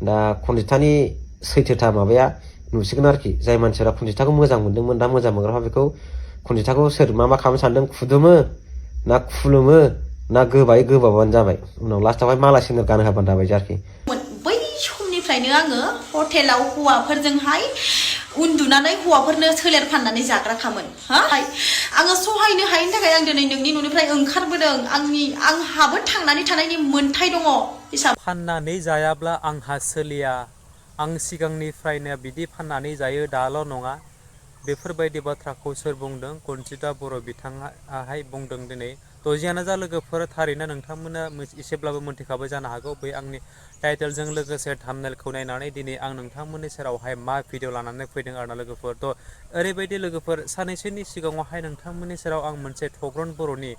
दा खनजितानि सैथोथा माबाया नुसिगोन आरोखि जाय मानसिफोरा खनजिताखौ मोजां मोनदोंमोन दा मोजां मोनग्राफ्रा बेखौ खनजिताखौ सोर मा खालामनो सानदों खुदुमो ना खुलुमो ना गोबाबानो जाबाय उनाव लास्टआवहाय माला सेन्देल गान होबानो जाबाय आरोखि बै समनिफ्रायनो आङो हटेलाव हौवाफोरजोंहाय उन्दुनानै हौवाफोरनो सोलेर फाननानै जाग्राखामोन आङो सहायनो हायैनि थाखाय आं दिनै नोंनि न'निफ्राय ओंखारबोदों आंहाबो थांनानै थानायनि मोन्थाय दङ हिसाबै फाननानै जायाब्ला आंहा सोलिया आं सिगांनिफ्रायनो बिदि फाननानै जायो दाल' नङा बेफोरबायदि बाथ्राखौ सोर बुंदों कनजिता बर' बिथाङाहाय बुंदों दिनै जियानो जा लोगोफोर थारैनो नोंथांमोना एसेब्लाबो मोनथिखाबाय जानो हागौ बै आंनि टाइटेलजों लोगोसे थाम्बनेलखौ नायनानै दिनै आं नोंथांमोननि सेरावहाय मा भिडिअ लानानै फैदों आरोना लोगोफोर ओरैबायदि लोगोफोर साननैसोनि सिगाङावहाय नोंथांमोननि सेराव आं मोनसे थग्रन बर'नि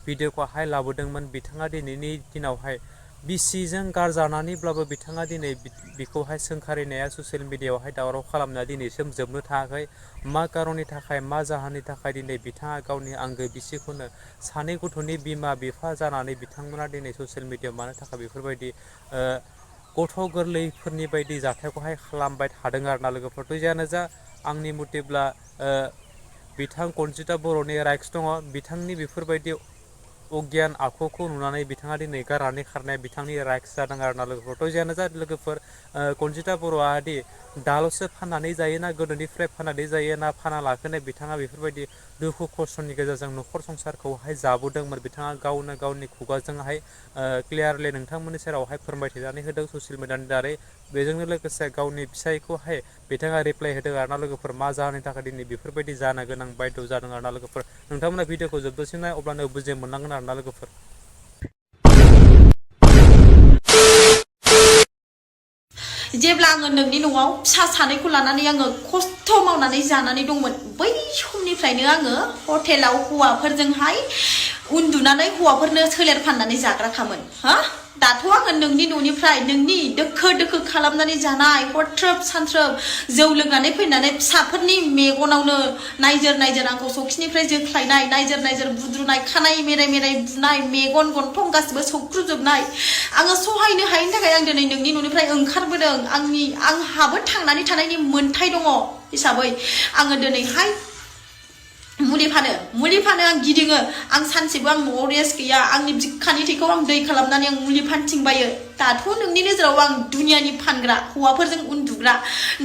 भिडिअखौहाय लाबोदोंमोन बिथाङा दिनैनि दिनावहाय बिसिजों गारजानानैब्लाबो बिथाङा दिनै बिखौहाय सोंखारिनाया ससियेल मिडियायावहाय दावराव खालामनाया दिनैसिम जोबनो थाङाखै मा कारननि थाखाय मा जाहोननि थाखाय दिनै बिथाङा गावनि आंगो बिसिखौनो सानै गथ'नि बिमा बिफा जानानै बिथांमोना दिनै ससियेल मिडियायाव मानो थाखाय बेफोरबायदि गथ' गोरलैफोरनि बायदि जाथायखौहाय खालामबाय थादों आरोना लोगोफोर जियानो जा आंनि मथेब्ला बिथां कनजिता बर'नि राइट्स दङ बिथांनि बेफोरबायदि अगियान आखुखौ नुनानै बिथाङा दिनै गारनानै खारनाया बिथांनि राइट्स जादों आरोना लोगोफोर जियानो जा लोगोफोर कनजिता बर'आदि दाल'सो फाननानै जायो ना गोदोनिफ्राय फाननानै जायो ना फाना लाखोनो बिथाङा बेफोरबायदि दुखु खस्थ'नि गेजेरजों न'खर संसारखौहाय जाबोदोंमोन बिथाङा गावनो गावनि खुगाजोंहाय क्लियारलि नोंथांमोननि सेरावहाय फोरमायथिनानै होदों ससियेल मिडियानि दारै बेजोंनो लोगोसे गावनि फिसायखौहाय बिथाङा रिप्लाइ होदों आरोना लोगोफोर मा जाहोननि थाखाय दिनै बेफोरबायदि जानो गोनां बायद' जादों आरोना लोगोफोर नोंथांमोना भिडिअखौ जोबजासिम नाय अब्लानो बुजि मोनलांगोन आरोना लोगोफोर जेब्ला आङो नोंनि न'आव फिसा सानैखौ लानानै आङो खस्थ' मावनानै जानानै दंमोन बै समनिफ्रायनो आङो हटेलाव हौवाफोरजोंहाय उन्दुनानै हौवाफोरनो सोलेर फाननानै जाग्राखामोन दाथ' आङो नोंनि न'निफ्राय नोंनि दोखो दोखो खालामनानै जानाय हरथ्रोब सानथ्रोब जौ लोंनानै फैनानै फिसाफोरनि मेगनावनो नायजोर नायजोर आंखौ सखिनिफ्राय जोख्लायनाय नायजोर नायजोर बुद्रुनाय खानाय मेराय मेराय बुनाय मेगन गन्थं गासिबो सौख्रुजोबनाय आङो सहायनो हायैनि थाखाय आं दिनै नोंनि न'निफ्राय ओंखारबोदों आंहाबो थांनानै थानायनि मोन्थाय दङ हिसाबै आङो दिनैहाय मुलि फानो आं गिदिङो आं सानसेबो आं न'आव रेस्ट गैया आंनि बिखानि थैखौ आं दै खालामनानै आं मुलि फानथिंबायो दाथ' नोंनि नोजोराव आं दुनियानि फानग्रा हौवाफोरजों उन्दुग्रा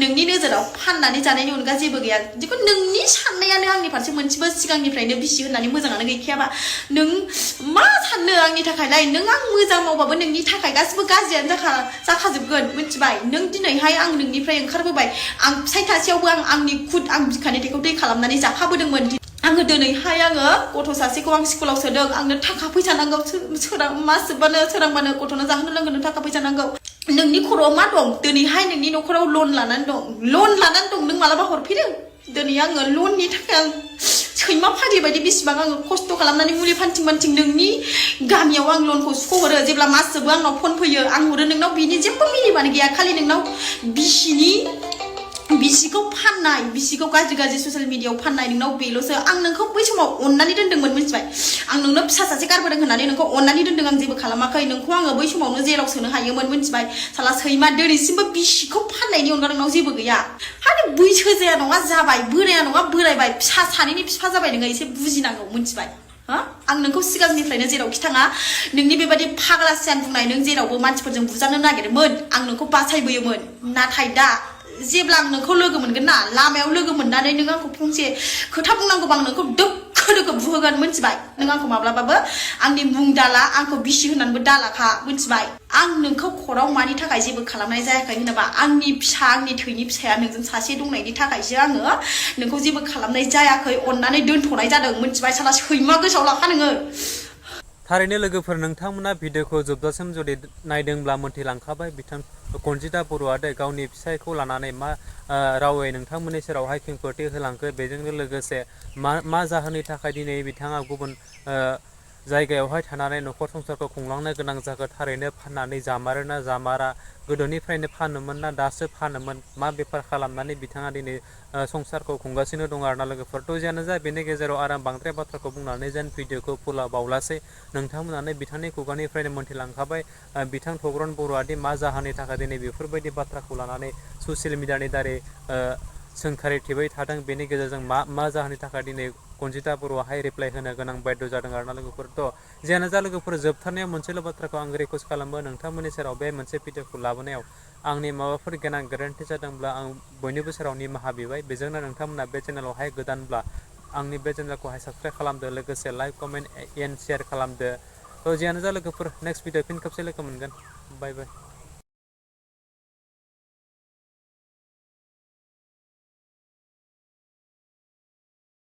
नोंनि नोजोराव फाननानै जानायनि अनगा जेबो गैया जिखुनु नोंनि साननायानो आंनि फारसे मोनसेबो सिगांनिफ्रायनो बिसि होननानै मोजाङानो गैखायाबा नों मा साननो आंनि थाखायलाय नों आं मोजां मावबाबो नोंनि थाखाय गासिबो गाज्रियानो जाखाजोबगोन मिथिबाय नों दिनैहाय आं नोंनिफ्राय ओंखारबोबाय आं फिसाय थासेयावबो आं बिखानि थैखौ दै खालामनानै जाखाबोदोंमोन आङो दिनैहाय आङो गथ' सासेखौ आं स्कुलाव सोदों आंनो थाखा फैसा नांगौ मास जोबबानो सोरांबानो गथ'नो जाहोनो लोंहोनो थाखा फैसा नांगौ नोंनि खर'आव मा दं दिनैहाय नोंनि न'खराव लन लानानै दं नों मालाबा हरफैदों दिनै आङो लननि थाखाय आं सैमा फाग्लि बायदि बेसेबां आङो खस्थ' खालामनानै मुलि फानथिं नोंनि गामियाव आं लनखौ सुख'हरो जेब्ला मास जोबो आंनाव फन फैयो आं हरो नोंनाव बिनि जेबो मिनिबानो गैया खालि नोंनाव बिसिखौ फाननाय बिसिखौ गाज्रि ससियेल मिडियायाव फाननाय नोंनाव बेल'सो आं नोंखौ बै समाव अननानै दोनदोंमोन मिथिबाय आं नोंनो फिसा सासे गारबोदों होननानै नोंखौ अननानै दोनदों आं जेबो खालामाखै नोंखौ आङो बै समावनो जेराव सोनो हायोमोन मिथिबाय साला सैमा दिनैसिमबो बिसिखौ फाननायनि अनगा नोंनाव जेबो गैया बैसो जाया नङा जाबाय बोराया नङा बोरायबाय फिसा सानैनि बिफा जाबाय नोङो एसे बुजिनांगौ मिथिबाय आं नोंखौ सिगांनिफ्रायनो जेरावखि थाङा नोंनि बेबायदि फाग्ला सियान बुंनाय नों जेरावबो मानसिफोरजों बुजानो नागिरोमोन आं नोंखौ बासायबोयोमोन नाथाय दा जेब्ला आं नोंखौ लोगो मोनगोन ना लामायाव लोगो मोननानै नों आंखौ फंसे खोथा बुंनांगौबा आं नोंखौ दोखो बुहोगोन मिथिबाय नों आंखौ माब्लाबाबो आंनि मुं दाला आंखौ बिसि होननानैबो दालाखा मिथिबाय आं नोंखौ खराव मानि थाखाय जेबो खालामनाय जायाखै होनोबा आंनि फिसा आंनि थैनि फिसाया नोंजों सासे दंनायनि थाखायसो आङो नोंखौ जेबो खालामनाय जायाखै अननानै दोनथ'नाय जादों मिथिबाय साला सैमा गोसोआव लाखा नोङो थारैनो लोगोफोर नोंथांमोना भिडिअखौ जोबजासिम जुदि नायदोंब्ला मोनथिलांखाबाय बिथां कनजिता बर'आ गावनि फिसायखौ लानानै मा रावै नोंथांमोननि सेरावहाय खेंफोरथि होलांखो बेजोंनो लोगोसे मा जाहोननि थाखाय दिनै बिथाङा गुबुन जायगायावहाय थानानै न'खर संसारखौ खुंलांनो गोनां जागोन थारैनो फाननानै जामारोना जामारा गोदोनिफ्रायनो फानोमोन ना दासो फानोमोन मा बेफार खालामनानै बिथाङा दिनै संसारखौ खुंगासिनो दं आरोना लोगोफोर थ' जियानो जा बेनि गेजेराव आरो आं बांद्राय बाथ्राखौ बुंनानै जेन भिडिअखौ फोलावबावलासै नोंथांमोनानो बिथांनि खुगानिफ्रायनो मोन्थिलांखाबाय बिथां थग्रन बर'आदि मा जाहोननि थाखाय दिनै बेफोरबायदि बाथ्राखौ लानानै ससियेल मिडियानि दारै सोंखारिथिबाय थादों बेनि गेजेरजों मा जाहोननि थाखाय दिनै कनजिता बर'आहाय रिप्लाइ होनो गोनां बायद' जादों आरोना लोगोफोरथ' जियानो जा लोगोफोर जोबथारनायाव मोनसेल' बाथ्राखौ आं रिकुवेस्ट खालामो नोंथांमोननि सेराव बे मोनसे भिडिअखौ लाबोनायाव आंनि माबाफोर गोनां गोरोन्थि जादोंब्ला आं बयनिबो सेराव निमाहा बिबाय बेजोंनो नोंथांमोना बे चेनेलावहाय गोदानब्ला आंनि बे चेनेलखौहाय साबसक्राइब खालामदो लोगोसे लाइक कमेन्ट एन्ड शेयार खालामदो थ' जियानो जा लोगोफोर नेक्स्ट भिडिअ फिन खेबसे लोगो मोनगोन बाय बाय